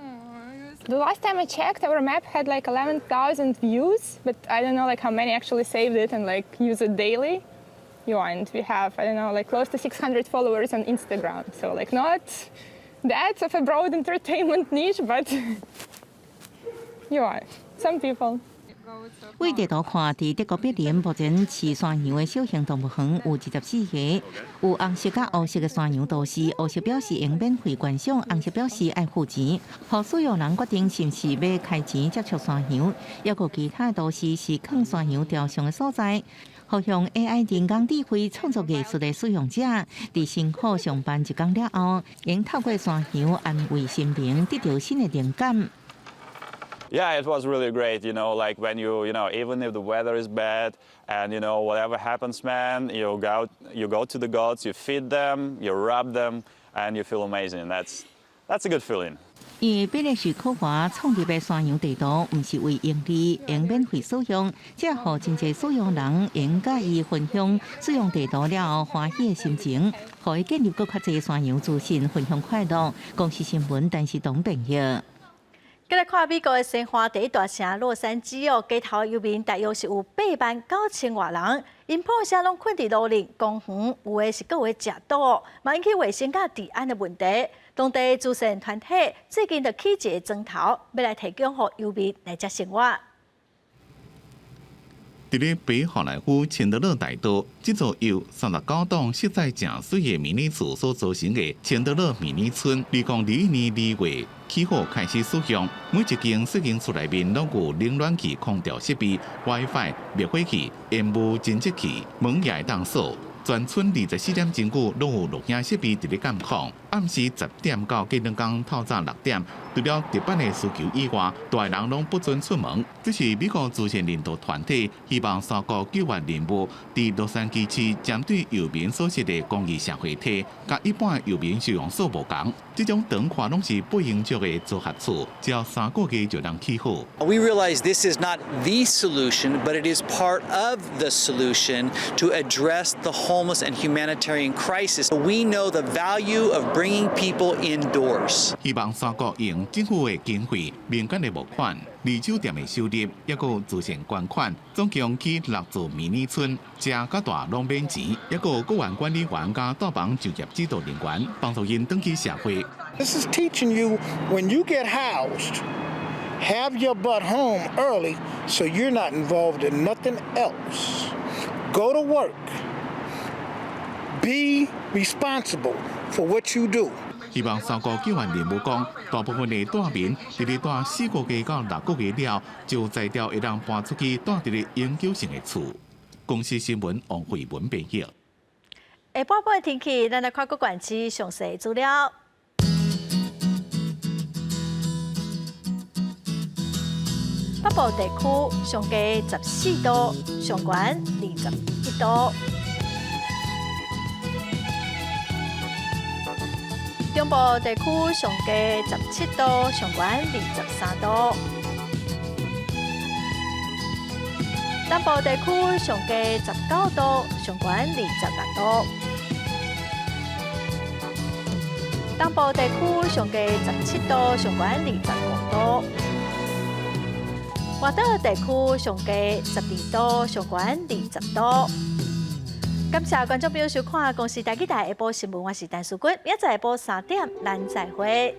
The last time I checked, our map had like 11,000 views, but I don't know like how many actually saved it and like use it daily. And we have, I don't know, like close to 600 followers on Instagram. So like not that of a broad entertainment niche, but yeah, some people. 為地圖看，佇德國柏林目前飼山羊的小型動物園有24個，有紅色佮烏色的山羊都是，烏色表示用免費觀賞，紅色表示愛付錢。予使用人決定是毋是欲開錢接觸山羊，抑閣其他都市是囥山羊雕像的所在。予用 AI 人工智慧創作藝術的使用者，佇辛苦上班一工了後，會透過山羊安慰心靈，得著新的靈感。 Yeah, it was really great, like when you, even if the weather is bad and, whatever happens, man, you go to the goats, you feed them, you rub them, and you feel amazing. That's a good feeling. 因為比利時科華創立的山羊地圖，毋是為盈利，會免費使用，這予真濟使用人會佮伊分享使用地圖了後歡喜的心情，予伊建立閣較濟山羊資訊，分享快樂。公視新聞，陳時東編譯。閣來看美國的生活第一大城洛杉磯哦，街頭遊民大約是有8萬9千外人，𪜶破聲攏睏佇路頂、公園，有的是閣有食毒，嘛引起衛生佮治安的問題。當地慈善團體最近就起一个磚頭，欲來提供予遊民來遮生活。佇咧北好萊塢錢德勒大道，這座由39棟實在誠媠的迷你厝所組成的錢德勒迷你村，2021年2月起好開始使用。每一間細間厝內面攏有冷暖氣、空調設備、WiFi、滅火器、煙霧偵測器，門也會當鎖。全村24點鐘久攏有錄影設備佇咧監控。暗時10點到隔兩工透早6點，除了特別的需求以外，大人攏不准出門。這是美國慈善人道團體希望三國救援任務，佇洛杉磯市針對遊民所設的公益社會體，佮一般遊民收容所無仝。這種長看攏是背用石的組合厝，只要3個月就能起好。 We realize this is not the solution, but it is part of the solution to address the homeless and humanitarian crisis. We know the value of bringing people indoors. 希望三國用政府的經費、民間的募款、二手店的收入，抑閣有慈善捐款，總共起六座迷你村，食佮蹛攏免錢，抑閣有僱員管理員佮住房就業指導人員幫助𪜶轉去社會。 This is teaching you when you get housed, have your butt home early so you're not involved in nothing else. Go to work. Be responsible for what you do. 希望三國救援任務講，大部分的住民佇咧住4個月到6個月了，就才調會當搬出去住佇咧永久性的厝。公視新聞王慧文編譯。下半晡天氣，咱來看各縣市詳細資料。北部地區上低14度，上懸21度。中部地區上低17度，上懸23度。南部地區上低19度，上懸26度。東部地區上低17度，上懸25度。外島地區上低12度，上懸20度。感謝觀眾朋友收看《公視台語台》下晡新聞，我是陳淑君，明仔載下晡3點，咱再會。